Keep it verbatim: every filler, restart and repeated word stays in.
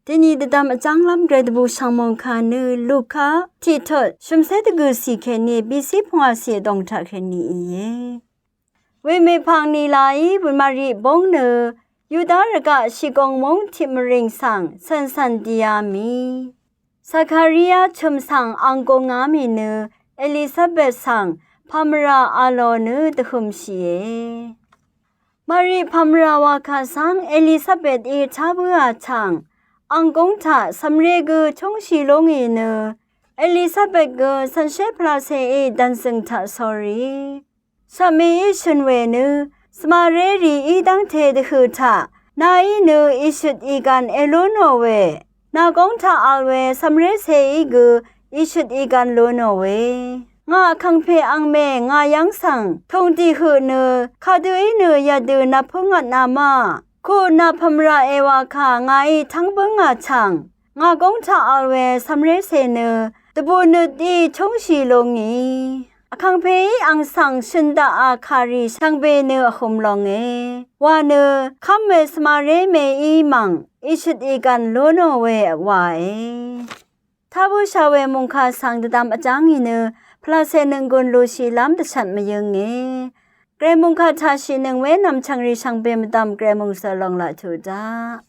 Dvni dvdvm vjánglv́m gvray dvbù shv̀ngmòng kà nø Luka tiqtut shø̀mcé dvgø̀cì kèní bìcí pvngwàcì vdòng taq kèní íe. Wemèpv̀ng nìlàí Mari bóng nø Yuda rvgaq shìgòng múng tiq mvrìng svng cv̀ncv̀n dìá mì. Zakaria chø̀m svng ang gungá mì nø Elisabet svng pàmvrà a lò nø dvhø̀mshìe. Mari pàmvrà wà kà svng Elisabetí tá bǿà chv̀ng ang gúng taq cv̀mré gø chúngshì lúngì nø Elisabet gø cv̀nshé pvlacèí dv̀nzø̀ng taq sórí shvmìí shø̀n we nø svmaré rìí dv́ngte dvhø̀ taq nàí nø ìshøt ìgv̀n èlú nò we nà gúng taq vl we cv̀mrécèí gø ìshøt ìgv̀n lú nò we. Ngà vkàngpè angmè ngà yv́ng svng tùng dì høq nø kadø í nø yadø nvpǿngvtna ma kuq nà pv̀mvrà èwà kà ngàí tv́ng bǿngà chv̀ng ngà gúng taq vl we cv̀mrécè nø dvbù nøtí chúngshì lúngì. Vkàngpèí ang svng shø̀n daqà kàrì shvngbe nø vhø̄m longe wa nø kv́m we svmaré mèí mv̀ng ìshøt ìgv̀n lú nò we wàe. Tá bǿshà we mòngkà svng dvdvm vjáng ì nø pvlacè nønggùn lúshìlv́m dvshvt mvyǿnge. Gvray mòngkà taqshìnøng wé nv̀mchv̀ngrì shvngbe mvdv̀m gvray mòngsø lòng laq tuq daq.